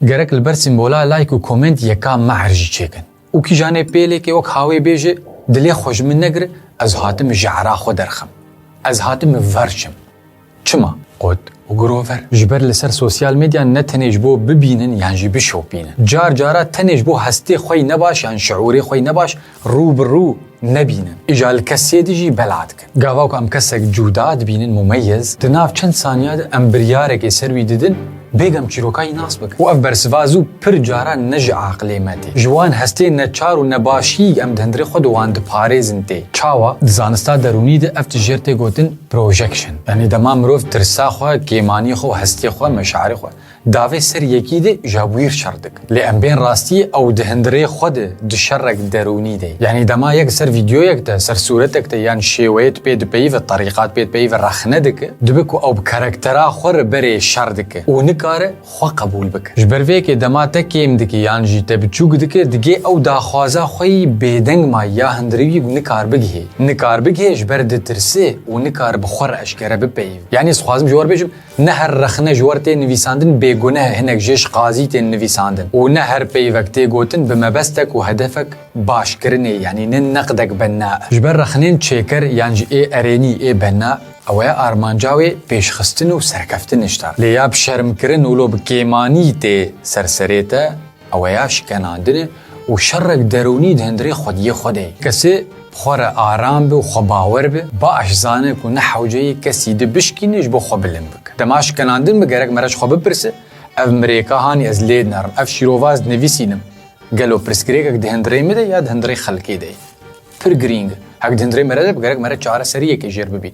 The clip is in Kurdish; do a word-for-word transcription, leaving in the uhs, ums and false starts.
Gerek li ber sîmbola like û comment yeka meher jî çêkin. Û kîjanê pêlêkê wek hawê bêje, dilê xwe ji min negire, ez hatim ji era xwe derxim. Ez hatim ver çim. Çima? Qut û girover. Ji ber li ser sosyal medya ne tenê ji bo bibînin yan jî bişopînin. Car cara tenê ji bo hestê xwe yî nebaş yan şiûrê xwe yî nebaş rû bi rû nebînin. Îja li kesê di jî bela dikin. Gava ku em kesek cuda dibînin, mumeyez, di nav çend saniya de em biryarekê ser wî didin, bêgem çîroka yî nas bikin. Û ev bersiva zû pir caran ne ji aqilê me tê. Ji wan hestê neçar û nebaşî em di hundirê xwe de wan diparêzin tê. Çawa? Di zanista derûnî de ev tijêr tê gotin projection. Yanî dema mirov tirsa xwe, kêmanî xwe û hestê xwe, meşarê xwe davê ser yekî de, ji hev wîr şer dike. Lê em bên rastiyê, ew di hundirê xwe de di şerek derûnî de ye. Yanî dema yek ser vîdeoyek de, ser sûretek de yan şêweyê pê dipeyive, terîqat pê dipeyive rexne dike, dibe ku ew bi karaktera xwe re berê şer dike û nikare xwe qebûl bike. Ji ber vê yekê dema te kêm dike yan jî te biçûk dike, digê ew daxwaza xwe yî bêdeng ma ya hundirê wî nikar bigihê. Nikar bigihê ji ber ditirse û nikar bi xwe re eşkere bipeyive. Yanî ez dixwazim ji we re bêjim, ne her rexne ji we re tê nivîsandin bêguneh e, hinek jê ji qazî tên nivîsandin. Û ne her peyvek tê gotin bi mebestek û hedefek başkirinê, yanî ne neqdek bena e. Ji ber rexnên çêker yan jî ê erênî, ê bena, ew e armanca wê pêşxistin û serkeftin ji te re. Lê ya bi şermkirin û lo bi kêmanî tê ser serê te, ew e ya şikenandin e û şerek derûnî di hundirê xwediyê xwe de ye. Kesê bi xwe re aram be û xwebawer be, baş zane ku ne hewceyê kesî di bişkîne ji bo xwe bilind bike. Dema şikenandin be, gerek mere ji xwe bipirse, ev mirêka hanî ez lê dinerim, ev şîrova ez dinivîsînim, gelo pirsgirêkek di hundirê min de ya di hundirê xelkê de ye? Pir girîng e. Hek di hundirê mere de be, gerek mere çareseriyekê jêr bibîn.